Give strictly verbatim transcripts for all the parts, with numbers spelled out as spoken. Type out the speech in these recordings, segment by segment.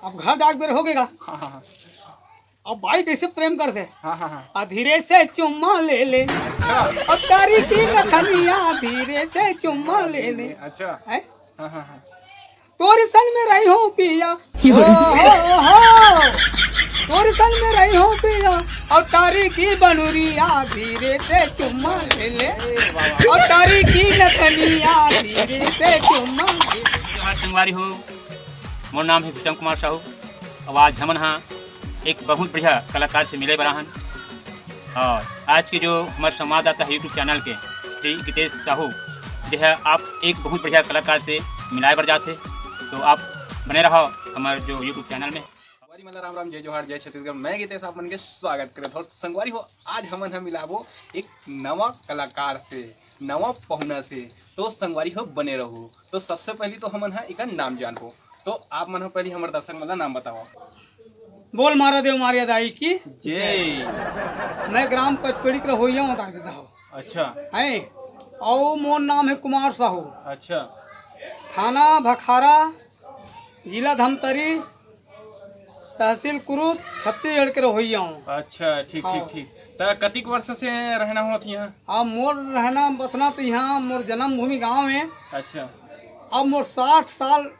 अब घर जाके बेर हो गएगा। हाँ, हाँ, हाँ। अब भाई कैसे प्रेम करते? हाँ, हाँ, हाँ। आ धीरे से चुम्मा ले ले। अच्छा। अब तारी की नथनिया धीरे से चुम्मा ले ले। अच्छा। है? हाँ, हाँ, हाँ। तोर सन में रही हूँ पिया, ओ हो हो। तोर सन में रही हूँ पिया, और तारी की बनुरिया धीरे से चुम्मा ले ले। और तारी की नथनिया धीरे से चुम्मा ले ले। जोहार संगवारी हो, मोर नाम है भीषम कुमार साहू। और आज हमन हा एक बहुत बढ़िया कलाकार से मिले बर आहन। और आज के जो हमारे संवाददाता है YouTube चैनल के श्री गीतेश साहू, जो है आप एक बहुत बढ़िया कलाकार से मिलाए बर जाते, तो आप बने रहो हमारे जो YouTube चैनल में। संगवारी मन ला राम राम, जय जोहार, जय छत्तीसगढ़। मैं गीतेश आप मन के स्वागत करत हूँ। संगवारी हो, आज हमन ह मिलाबो एक नवा कलाकार से, नवा पहुना से। तो संगवारी हो, बने रहो। तो सबसे पहली तो हमन ह एकर नाम जानबो। तो आप मन ह पहली हमर दर्शक मन ला नाम बताओ। बोल मारा देव मारिया दाई की। जय। मैं ग्राम पचपेड़ी के रहोइया हूँ, बता देता हूँ। अच्छा। है, और मोर नाम है कुमार साहू। अच्छा। थाना भखारा, जिला धमतरी, तहसील कुरुद, छत्तीसगढ़ के रहोइया हूँ। अच्छा, ठीक ठीक हाँ। ठीक। त कतिक वर्ष से रहना होत यहाँ? अब मोर रहना बसना तो यहाँ मोर जन्मभूमि गांव है। अच्छा। अब मोर साठ साल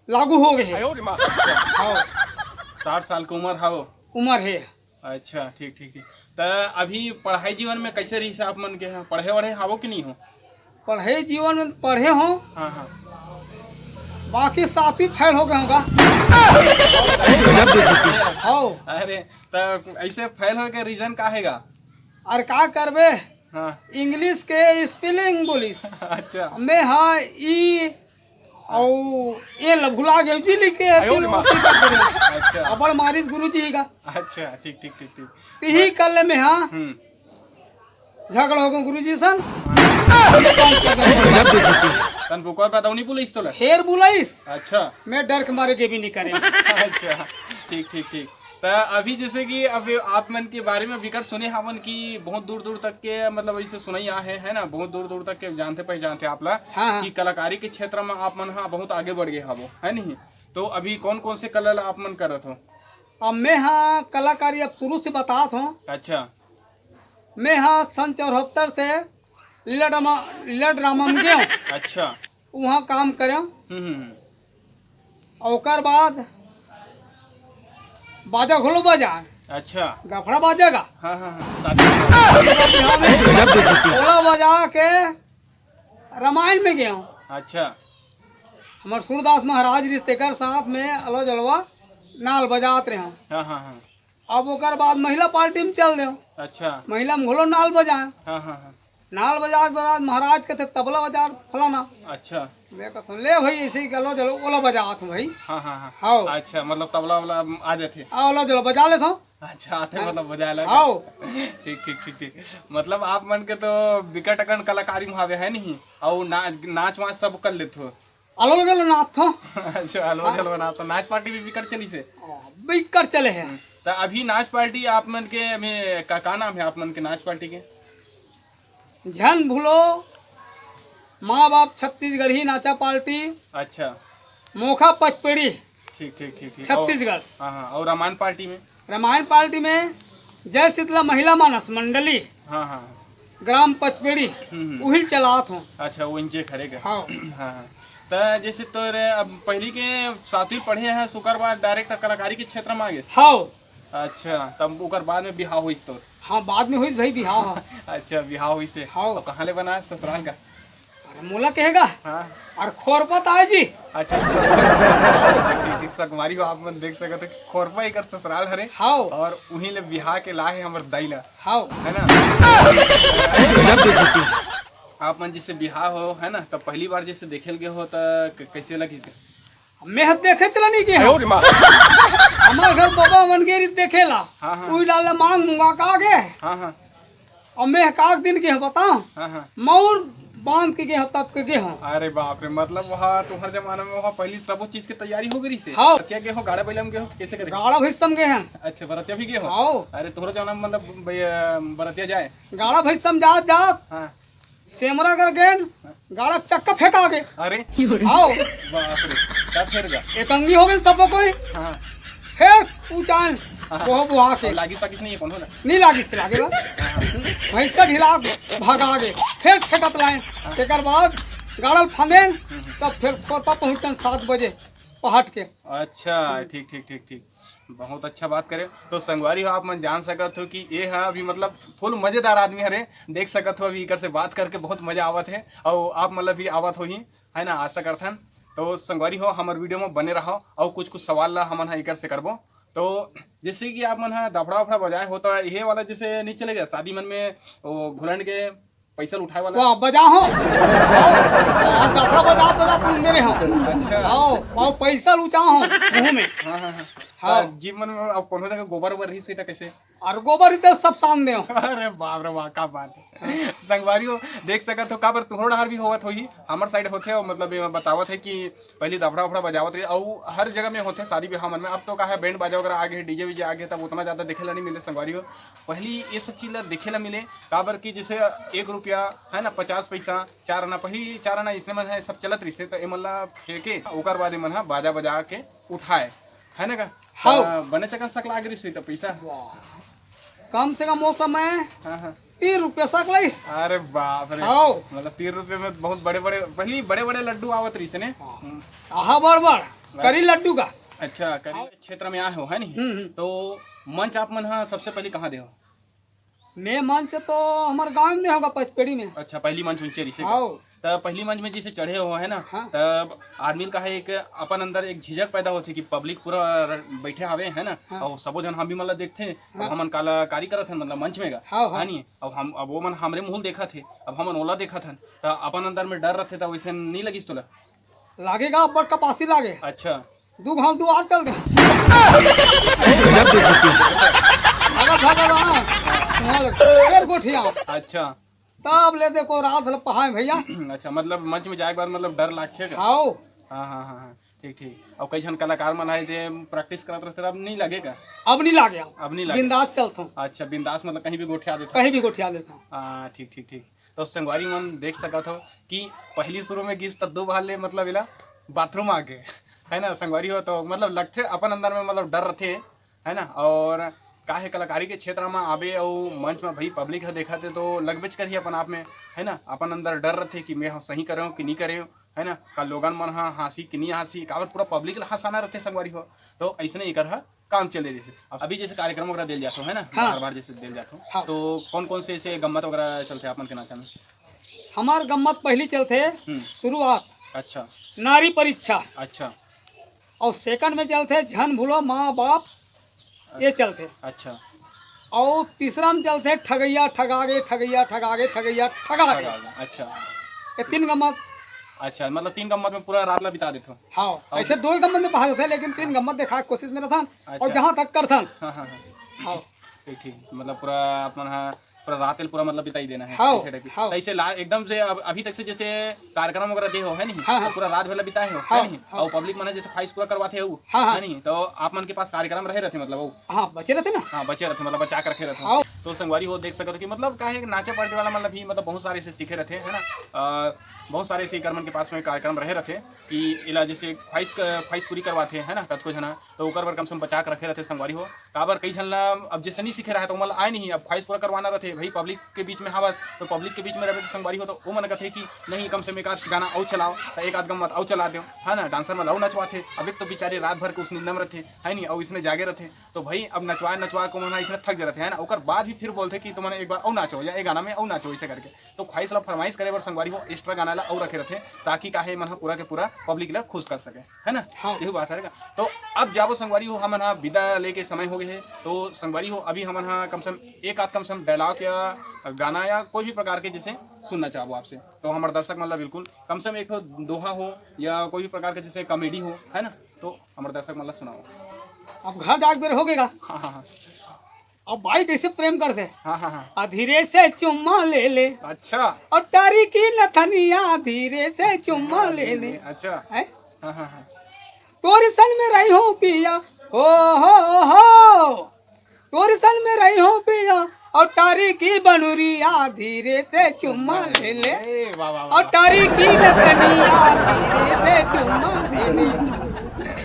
लागू हो गए है। हाँ, साठ साल के उम्र हावो? उम्र है। अच्छा, ठीक ठीक ठीक। त अभी पढ़ाई जीवन में कैसे रही आप मन के यहाँ? पढ़े वढ़े हावो कि नहीं हो? पढ़े जीवन में पढ़े हो, हाँ हाँ। बाकी सातवीं फेल हो गए होगा। हाँ। अरे, त ऐसे फेल होए के रीजन का हैगा? और का करबे, हाँ। इंग्लिश के स्पेलिंग बोलिस, अच्छा। मैं हाँ ई और ये ल भुला गए जी लिख के, फिर वो की कर करे। अच्छा। अबड़ मारिस गुरु जी का। अच्छा, ठीक ठीक ठीक ठीक। तिही कर ले मैं हाँ। हम्म। झगड़ा हो गया गुरु जी सन। तन बुकवा बताओ नहीं पुलिस तोला? फेर बुलाइस, अच्छा। मैं डर के मारे के भी नहीं करे। अच्छा, ठीक ठीक ठीक। त अभी जैसे कि अब आप मन के बारे में विकट सुने हावन कि बहुत दूर दूर तक के, मतलब, ऐसे सुनई आहे, है ना, बहुत दूर दूर तक के जानते पहचानते आप ला हाँ, हाँ। कि कलाकारी के क्षेत्र में आप मन हा बहुत आगे बढ़ गए हावो, है नहीं? तो अभी कौन कौन से कला ला आप मन करत हो? अब मैं हाँ कलाकारी अब शुरू से बतात हूँ। अच्छा। मैं हाँ सन चौहत्तर से लीला ड्रामा, लीला ड्रामा में गए हूँ, अच्छा। वहाँ काम करे हूँ। हम्म हम्म, हम्म। और ओकर बाद बाजा घोलो बजा, अच्छा। गफड़ा बाजा का। हाँ हाँ हाँ, साथ में। ओला बजा के रामायण में गए हूँ। अच्छा। हमार सूरदास महाराज रिश्तेकर साथ में अलो जलवा नाल बजात रहे हूँ। हाँ हाँ हाँ। अब ओकर बाद महिला पार्टी में चल रहे हूँ। अच्छा। महिला में घोलो नाल बजाए। हाँ हाँ हाँ। नाल बजात बजात महाराज कहते तबला बजा फलाना। अच्छा। मैं कहता हूँ ले भाई ऐसे ही गलो जलो ओला बजात हूँ भाई। हाँ हाँ हाँ। हाँ। अच्छा, मतलब तबला वाला आ जाते? आओ लो जलो बजा लेता हूँ। अच्छा, आते मतलब बजा लग। आओ। ठीक ठीक ठीक ठीक। मतलब आप मन के तो बिकट अकन कलाकारी में हावे है नहीं, और नाच नाच वाच सब कर लेते हो? अलो जलो नाथ हो। अच्छा, हलवा जलवा नाच, तो नाच पार्टी भी बिकट चली से? बिकट चले हैं। तो अभी नाच पार्टी आप मन के अभी का, का नाम है आप मन के नाच पार्टी के? झन भूलो माँ बाप छत्तीसगढ़ी नाचा पार्टी, अच्छा। मोखा पचपेड़ी, ठीक ठीक ठीक ठीक। छत्तीसगढ़। हाँ हाँ, और रामायण पार्टी में? रामायण पार्टी में जय शीतला महिला मानस मंडली, हाँ हाँ। ग्राम पचपेड़ी, हम्म। उहिल चलात हूँ। अच्छा, वो इंचे खरे का। हाँ। हाँ हाँ। तो जैसे तोरे अब पहली के सातवीं पढ़े हैं, सुकर बाद डायरेक्ट कलाकारी के क्षेत्र में आ गए? हाँ। अच्छा, तब ओकर बाद में बिहाव हुई तोर? हाँ, बाद में हुई भाई बिहाव। हाँ। अच्छा, बिहाव हुई से। हाँ। तो कहाँ ले बना ससुराल का? अरे मोला कहेगा। हाँ। और खोरपत आए जी। अच्छा। ठीक, ठीक, संगवारी हो, आप मन देख सकत हो कि खोरपा एकर ससुराल हरे। हाँ। और उही ले बिहा के ला हे हमर दाई ला। हाँ। है ना? आप मन जैसे बिहा हो, है ना, तब पहली बार जैसे देखे ल गे हो, त क-, कैसे लगिस? मैं हद देखे चला नहीं गया। हमारे घर बाबा मन के रीत देखेला। हाँ, हाँ। उही डाल मांग मुंगा का गे। हाँ हाँ। और मैं काक दिन के बताओ। हाँ हाँ। मौर बांध के गे तब के गे हो। अरे बाप रे, मतलब वहाँ तुम्हारे जमाना में वहाँ पहली सबो चीज की तैयारी हो गई से? हाँ। क्या गे हो, गाड़ा बैला में गे हो, कैसे करे? गाड़ा भैंस में गे हैं। अच्छा, बरतिया भी गे हो? हाँ। अरे तोहरा जमाना में मतलब भैया बरतिया जाए? गाड़ा भैंस में जात जात हाँ। सेमरा कर गेन, गाड़ा चक्का फेंका गे। अरे आओ, बाप रे, का फेर गा? एक अंगी हो गई सबको कोई। हाँ। फिर ऊंचान हाँ। बोह बोहा के। और लागिस वागिस नहीं है कौन होला? नहीं लागिस, लागे बा। भैंसा ढिला भगा गे। फिर छटत लाइन, तेकर बाद गाड़ल फांदेन, तब फिर खोरपा पहुंचन सात बजे पहट के। अच्छा, ठीक ठीक ठीक ठीक, बहुत अच्छा बात करे। तो संगवारी हो, आप मन जान सकत हो कि ये है अभी मतलब फुल मजेदार आदमी हरे। देख सकत हो अभी इकर से बात करके बहुत मजा आवत है और आप मतलब भी आवत होही, है ना, आशा करथन। तो संगवारी हो, हमर वीडियो में बने रहो और कुछ कुछ सवाल ला हमन ह इकर से करबो। तो जैसे कि आप मन ह दाफड़ा वाफड़ा बजाए हो तो ये वाला जैसे नहीं चलेगा शादी मन में, वो घुलंड के पैसा उठाए वाला? वाह, बजा हो। आओ, दफड़ा बजा, बजा तुम मेरे हो। अच्छा। आओ, आओ, पैसा लुचाओ हो मुंह में। हाँ हाँ हाँ। हाँ। तो जीवन में अब कोनो जगह गोबर ओबर रही सुई तो कैसे? और गोबर ही तो सब शाम दे हो। अरे बाप रे बाप, का बात है। संगवारी हो, देख सकत हो, काबर तुहरो डहार भी होवत होही, हमर साइड होथे, और मतलब ये बतावत है कि पहली दफड़ा उफड़ा बजावत रही, और हर जगह में होथे शादी ब्याह मन में। अब तो का है, बैंड बाजा वगैरह आगे, डीजे वीजे आगे, तब उतना ज्यादा देखे ला नहीं मिले संगवारी हो। पहली ये सब चीज ला देखे ला मिले, काबर कि जैसे एक रुपया है ना, पचास पैसा, चार आना, पहली चार आना इसने मन है सब चलत रहिसे, तो एमन ला फेंके, ओकर बाद एमन हा बाजा बजा के उठाए, है ना का? हाँ। तो बने चकन सकला आगे रहिसे तो पैसा। कम से कम वो समय हाँ हाँ। तीन रुपया सकलाइस। अरे बाप रे। हाँ। मतलब तीन रुपये में बहुत बड़े बड़े, पहली बड़े बड़े लड्डू आवत रहिसे ने। हम्म। आहा बड़ बड़ करी लड्डू का। अच्छा, करी क्षेत्र में आए हो, है नहीं? हम्म, हम्म। तो मंच आप मन हा सबसे पहले कहाँ दे हो? मैं मंच तो हमारे गांव में होगा पचपेड़ी में। अच्छा, पहली मंच ऊंचे रहिसे। आओ। तब पहली मंच में जैसे चढ़े हो, है ना? हाँ। तब आदमी का है एक अपन अंदर एक झिझक पैदा होथे कि पब्लिक पूरा र- बैठे हवे, है ना? हाँ। और सबो जन हम भी मतलब देखथे, अब हाँ। हमन कलाकारी करत हन मतलब मंच में गा, हाँ, हाँ। है नहीं? अब हम, अब वो मन हमरे मुंह देखाथे, अब हमन ओला देखाथन, तो अपन अंदर में डर रहथे, तो वैसे नहीं लगिस तोला? लागेगा, अब्बड़ कपासी लागे। अच्छा। दू घाव दुआर चल दे। भागा, भागा, भागा। वहाँ ले, फिर गोठिया। अच्छा। तब लेते को रात ल पहाए भैया। अच्छा, मतलब मंच में जाए के बाद मतलब डर लागथे का? आओ। हाँ हाँ हाँ हाँ, ठीक ठीक। और कई झन कलाकार मन आए जे प्रैक्टिस करत रहथे, अब नहीं लगे का? अब नहीं लागे। अब नहीं लागे। बिंदास चलथो। अच्छा, बिंदास मतलब कहीं भी गोठिया देथे। कहीं भी गोठिया लेथो। हाँ, ठीक ठीक ठीक। तो संगवारी मन देख सकत हो कि पहली शुरू में गिस त दो बार ले मतलब एला बाथरूम आ गे, है ना संगवारी हो? तो मतलब लगथे अपन अंदर में मतलब डर रहथे, है ना? और का है, कलाकारी के क्षेत्र में आबे अउ मंच में भाई पब्लिक ह देखत हे तो लगबेच करही अपन आप में, है ना? अपन अंदर डर रहथे कि मैं ह सही करे हूँ कि नहीं करे हूँ, है ना? का लोगन मन ह हाँसी कि नहीं हाँसी, काबर पूरा पब्लिक ला हंसाना रहथे संगवारी हो। तो ऐसने एकर ह काम चले। जैसे अब अभी जैसे कार्यक्रम वगैरह देल जाथो, है ना? हाँ। बार बार जैसे देल जाथो, हाँ। तो कौन कौन से ऐसे गम्मत वगैरह चलथे आप मन के नाचा में? हमार गम्मत पहली चलथे हम्म। शुरुआत अच्छा। नारी परीक्षा, अच्छा। और सेकंड में चलथे झन भूलो माँ बाप, ये चलथे। अच्छा। और तीसरा में चलथे ठगैया ठगा गे, ठगैया ठगा गे, ठगैया ठगा गे। अच्छा। ये तीन गम्मत। अच्छा, मतलब तीन गम्मत में पूरा रात ला बिता देथो। हाँ, और ऐसे दो ही गम्मत में पहाड़ होते हैं, लेकिन तीन गम्मत देखा कोशिश में रहथन। अच्छा। और जहाँ तक करथन। हाँ हाँ हाँ, हाँ। ठीक ठीक। मतलब पूरा अपन हा पूरा रात पूरा मतलब बिताई देना है, हाँ, ऐसे टाइप की। हाँ। तो ऐसे ला एकदम से अब अभी तक से जैसे कार्यक्रम वगैरह दे हो, है नहीं? हाँ, हाँ। तो पूरा रात भर ला बिताए हो, हाँ, है नहीं? हाँ। और पब्लिक मन जैसे ख्वाहिश पूरा करवाते हो, हाँ, हाँ। है नहीं? तो आप मन के पास कार्यक्रम रहे रहथे मतलब वो? हाँ, बचे रहथे ना। हाँ, बचे रहथे, मतलब बचा के रखे रहथे। हाँ। तो संगवारी हो देख सकत हो कि मतलब का है, नाचे पार्टी वाला मतलब भी मतलब बहुत सारे से सीखे रहथे, है ना? अ, बहुत सारे से एकर मन के पास में कार्यक्रम रहे रहथे कि इला जैसे ख्वाहिश क- ख्वाहिश पूरी करवाथे, है ना, कतको झना, तो ओकर बर कम से कम बचा के रखे रहथे संगवारी हो। काबर कई झन ला अब जैसे नहीं सीखे रहे तो ओमन ला आए नहीं, अब ख्वाहिश पूरा करवाना रहथे भाई, पब्लिक के बीच में हवस तो पब्लिक के बीच में रहबे तो संगवारी हो तो ओमन कहथे कि नहीं, कम से कम एक आध गाना अउ चलाओ, तो एक आध गम्मत अउ चला दो, है ना? डांसर मन ला अउ नचवाथे। अब एक तो बेचारे रात भर के उस निंदा में रहथे, है नहीं, अउ इसने जागे रहथे, तो भाई अब नचवा नचवा के ओमन ह इसने थक जा रहथे, है ना? ओकर बाद भी फिर बोलथे कि तुमन एक बार अउ नाचो या एक गाना में अउ नाचो, ऐसे करके। तो ख्वाहिश ला फरमाइश करे बर संगवारी हो एक्स्ट्रा गाना ला अउ रखे रहथे, ताकि काहे मन ह पूरा के पूरा पब्लिक ला खुश कर सके, है ना? हाँ। यही बात है का? तो अब जाबो संगवारी हो, हमन ह विदा लेके समय हो गए है। तो संगवारी हो, अभी हमन ह कम से कम एक आध कम से कम डायलॉग या गाना या कोई भी प्रकार के जैसे सुनना चाहबो आपसे, तो हमारे दर्शक मन ला बिल्कुल कम से कम एक ठो दोहा हो या कोई भी प्रकार के जैसे कॉमेडी हो, है ना? तो हमारे दर्शक मन ला सुनाओ। अब घर जाके बेर हो गएगा। हाँ हाँ हाँ। अब भाई कैसे प्रेम करथे? हाँ हाँ हाँ। आ धीरे से चुम्मा ले ले, अच्छा। और टारी की नथनिया धीरे से चुम्मा ले ले। अच्छा। हैं? हाँ हाँ हाँ। तोरी सन में रही हूँ पिया, हो हो हो, तोरी सन में रही हूँ पिया, और टारी की बनुरिया धीरे से चुम्मा ले ले। ए, वाह, वाह, और वाह। टारी की लखनिया धीरे से चुम्मा दे दे।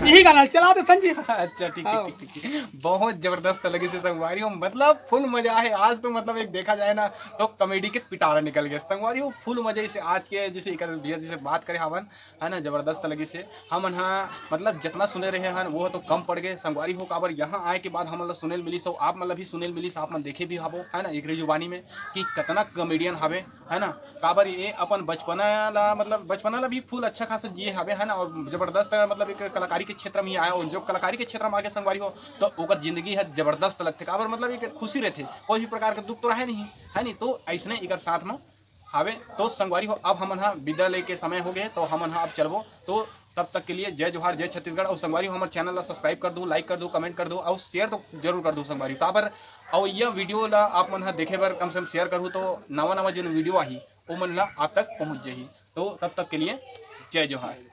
यही गाना चला दे संजय। अच्छा, ठीक, हाँ। ठीक, ठीक, ठीक। बहुत जबरदस्त लगिस हे संगवारी हो, मतलब फुल मजा हे आज तो। मतलब एक देखा जाए ना तो कॉमेडी के पिटारा निकल गया संगवारी हो, फुल मजा। इसे आज के जैसे एकर भैया जी से बात करे हावन, है ना, जबरदस्त लगिस हे। हमन हा मतलब जितना सुने रहे हन वो तो कम पड़ गए संगवारी हो, काबर यहाँ आए के बाद हमन ला सुने ल मिलिस, अउ आप मन ला भी सुने ल मिलिस, आप मन देखे भी हबो, है ना, एकरे जुबानी में कि कतना कॉमेडियन हवे, है ना। काबर ये अपन बचपना ला, मतलब बचपना ला भी फुल अच्छा खासा जिए हवे, है ना, और जबरदस्त मतलब एक कलाकारी के क्षेत्र में ही आया, और जो कलाकारी के क्षेत्र में आके संगवारी हो तो ओकर जिंदगी है जबरदस्त लगथे। काबर मतलब एक खुशी रहथे, कोई भी प्रकार का दुख तो रहे नहीं, है नहीं। तो ऐसने एकर साथ में हवे। तो संगवारी हो, अब हमन हा विदा लेके समय हो गए, तो हमन हा अब चलबो। तो तब तक के लिए जय जोहार, जय छत्तीसगढ़। और संगवारी हो, हमर चैनल ला सब्सक्राइब कर दो, लाइक कर दो, कमेंट कर दो और शेयर तो जरूर कर दो संगवारी हो। काबर और यह वीडियो ला आप मन हा देखे बर कम से कम शेयर करू, तो नवा नवा जो वीडियो आही वो मन ला आप तक पहुँच जाही। तो तब तक के लिए जय जोहार।